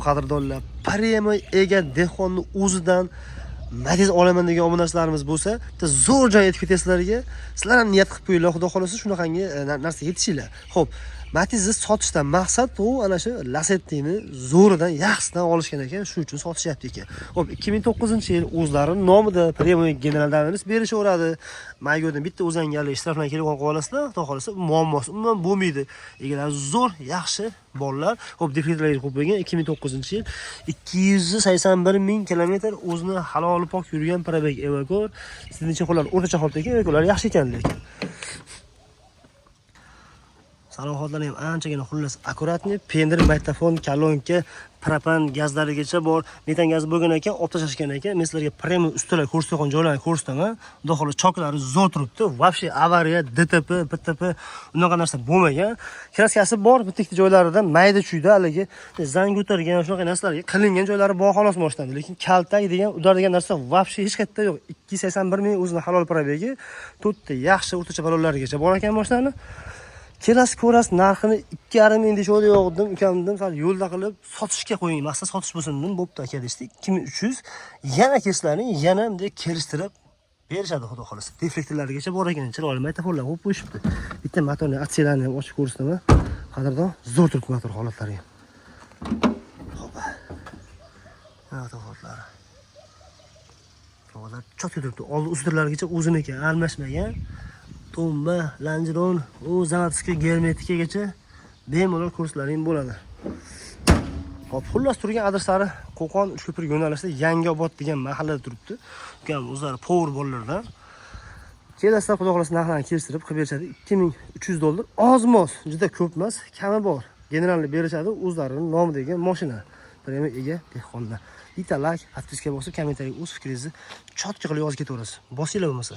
Qadrdonlar. Prema ega dehqonni o'zidan Matiz olaman degan obunachilarimiz bo'lsa, bitta zo'r joy aytib ketasizlarga. Sizlar ham niyat qilib qo'yinglar, xudo xohlasa shunaqangi narsa yetishinglar. Xo'p, Matizni sotishdan maqsad bu ana shu Lasettini zo'ridan, yaxshisidan olishgan ekan, shu uchun sotishyapti ekan. Xo'p, 2009-yil, o'zlari nomida, прямой general доверенность berishaveradi. Maygodan bitta o'zangali shtrafdan kelib qolib olasizlar, xudo xohlasa muammosi umuman bo'lmaydi. Egalari zo'r, yaxshi bolalar. Xo'p, deflektlarga qo'yib qo'ygan. 2009-yil, 281 ming kilometr o'zini haloli pok yurgan пробег. Evakor, sizningcha qo'llar o'rtacha holatda ekan, evakorlar yaxshi ekan lekin. Salohiyatlari ham anchagina, xullas, аккуратный. Pendir, magnitofon, kolonka, propan gazlarigacha bor. Metan gazi bo'lgan ekan, olib tashlashgan ekan. Men sizlarga premium ustalar ko'rsatgan joylarni ko'rsataman. Xudo xohlasa, choklari zo'r turibdi. Вообще avariya, ДТП, ПТП, unaqa narsa bo'lmagan. Краска si bor, bitta ikkita joylarida mayda chuyda haligi zang ko'targan, shunaqa narsalarga qilingan joylari bor xolos mashinada. Lekin kaltak degan, удар degan narsa вообще hech qayerda yo'q. 281 ming o'zini halol пробег i, to'rtta yaxshi o'rtacha ballonlarigacha bor ekan mashinani. Kelasiz, ko'rasiz, narxini 2,5 ming deyishadi. Yo'q dedim, ukam dedim, sal yo'lda qilib sotishga qo'ying, maqsad sotish bo'lsin dedim. Bo'pti aka deyishdi. 2300, yana kelslaring, yana bunday kelishtirib berishadi xudo xohlasa. Deflektorlarigacha bor ekan, chiroyli magnitofonlar qo'yib qo'yishibdi. Bitta motorni отсек larni ham ochib ko'rsataman. Qadrdon, zo'r turibdi motor holatlari ham. Xo'p. Motor holatlari. Hozir чётко turibdi. Oldi ustirlargacha o'ziniki, almashmagan. Tomba, лонжерон, u заводской germetikagacha bemalol kursalaring bo'ladi. Hop, xullas, turgan adreslari Qo'qon, Uchko'pir yo'nalishida Yangiobod degan mahallada turibdi. Ukam o'zlari повар bolalardan. Kelasizlar, xudo xohlasa narxlarni kelishtirib qilib berishadi. 2300 dollar. Oz-moz, juda ko'p emas, kami bor. Generalni berishadi, o'zlarini nomidagi mashina. Prema ega dehqonlar. Bitta layk, подписка bosib, kommentariyaga o'z fikringizni чётко qilib yozib ketaverasiz. Bosinglar bo'lmasa.